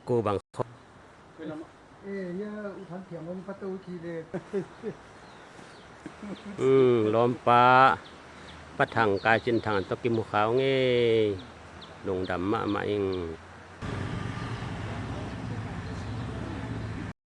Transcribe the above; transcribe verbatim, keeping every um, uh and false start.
Ko bang kho. Eh, ya, u Than Thiam um patu ki le. Hmm, lompa. Pa Thang Kai Chin Thang to kimu khau nge. Lungdam mama ing.